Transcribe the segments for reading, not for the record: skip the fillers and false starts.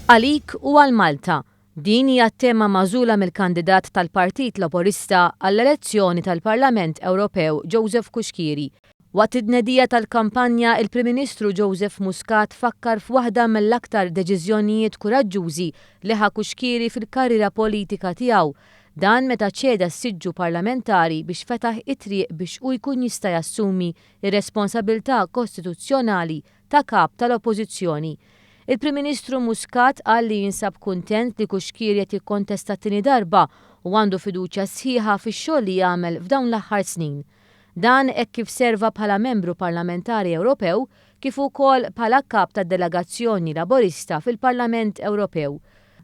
Għalik u għal Malta. Din hija t-tema magħżula mill-kandidat tal-Partit Laburista għall-elezzjoni tal-Parlament Ewropew Joseph Cuschieri. Waqt it-tnedija tal-kampanja, il-Prim Ministru Joseph Muscat fakkar f'waħda mill-aktar deċiżjonijiet kuraġġużi li ħa Cuschieri fil-karriera politika tiegħu. Dan meta ċeda s-siġġu parlamentari biex fetaħ it-triq biex hu jkun jista' jassumi r-responsabilità kostituzzjonali ta' Kap tal-Oppożizzjoni. Il-Prim Ministru Muscat qal li jinsab kuntent li Cuschieri qed jikkontesta t-tieni darba u għandu fiduċja sħiħa fix-xogħol li għamel f'dawn l-aħħar snin. Dan hekk kif serva bħala Membru Parlamentari Ewropew kif ukoll bħala Kap tad-Delegazzjoni Laburista fil-Parlament Ewropew.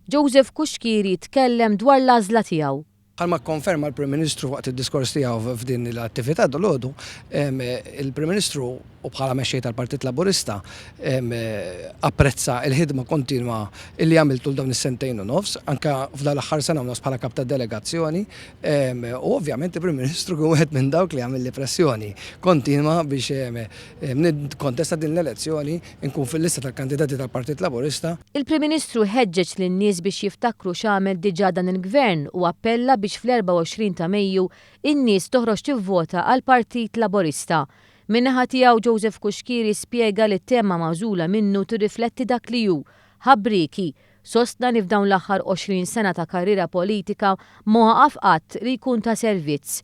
Joseph Cuschieri tkellem dwar l-għażla tiegħu. Bħalma kkonferma l-Prim Ministru waqt id-diskors tiegħu f'din l-attività dalgħodu, il-Prim Ministru u bħala mexxej tal-Partit Laburista apprezza l-ħidma kontinwa li għamilt tul dawn is-sentejn u nofs, anke f'dan l-aħħar sena u nofs bħala kap tad-delegazzjoni u ovvjament il-Prim Ministru kien wieħed minn dawk li għamilli pressjoni kontinwa biex nikkontesta din l-elezzjoni Inkun fil-lista tal-kandidati tal-Partit Laburista. Il-Prim Ministru ħeġġeġ lin-nies biex jiftakru x'għamel diġà dan il-Gvern u appella biex fl-24 ta' Mejju in-nies toħroġ tivvota għall-Partit Laburista. Min-naħa tiegħu Joseph Cuschieri spjega li t-tema magħżula minnu tirrifletti dak li hu, ħabrieki. Sostna li f'dawn l-aħħar 20 sena ta' karriera politika ma waqaf qatt li jkun ta' servizz.